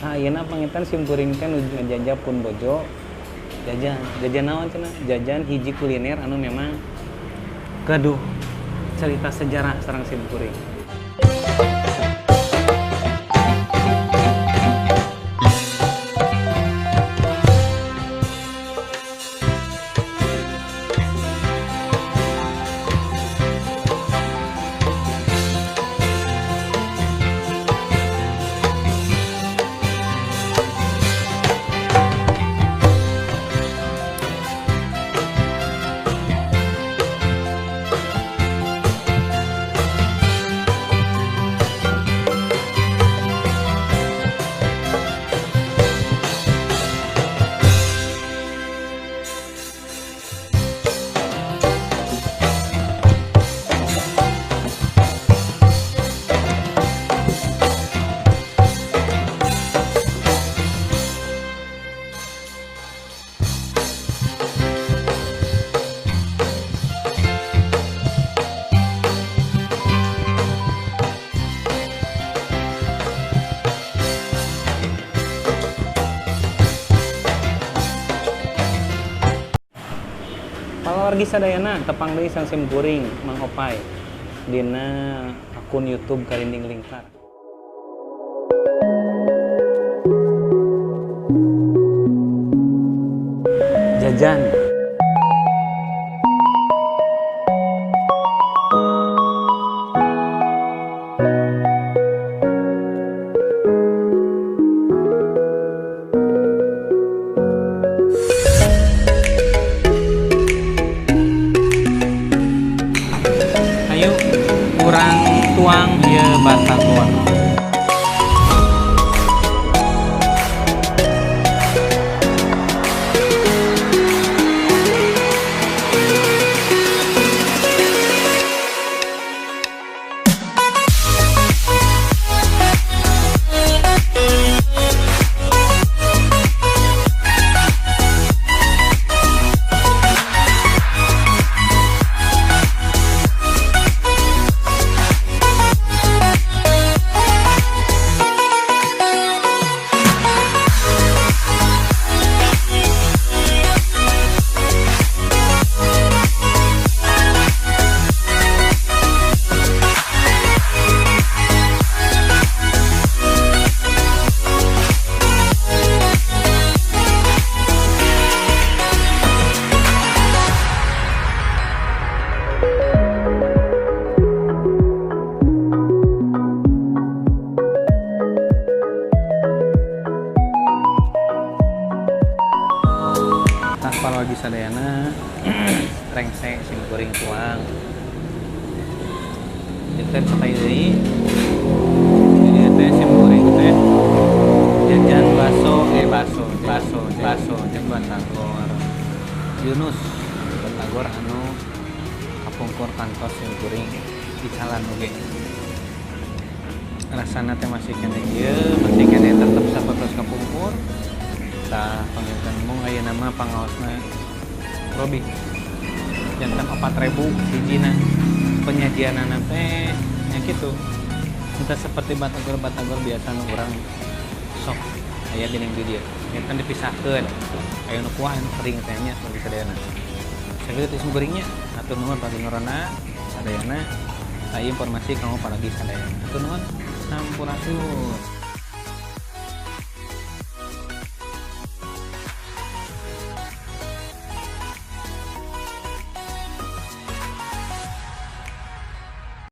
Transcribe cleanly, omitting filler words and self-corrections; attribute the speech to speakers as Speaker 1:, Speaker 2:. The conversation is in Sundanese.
Speaker 1: Nah, ayeuna panginten sim kuring teh nuju ngajajab pun bojo jajan. Jajan naon cenah? Jajan hiji kuliner anu memang gaduh cerita sejarah sareng sim kuring. Palawargi sadayana tepang deui sang sim kuring Mang Opay dina akun YouTube Karinding Lingkar. Jajan. Ayo kurang tuang ya batagor. Palawargi sadayana rengse sim kuring tuang. Ieu teh sakali deui. Jadi teh sim kuring teh jajan bakso, bakso, bakso jeung batagor. Yunus batagor anu kapungkur kantos sim kuring dicalan oge. Rasana teh masih keneh ieu, masih keneh tetep sapertos kapungkur. Tah panginten mung ayeuna mah pangaosna Robi janten 4.000 hijina. Penyajianana teh nya kitu. Entah seperti batagor-batagor biasa nu urang sok aya geuning di dieu. Janten dipisahkeun. Aya nu kuah anu kering teh nya bagi sadayana. Sakitu teh sim kuringnya. Hatur nuhun panginten sadayana. Aya informasi kanggo paragi sadayana. Hatur nuhun. Sampurasun.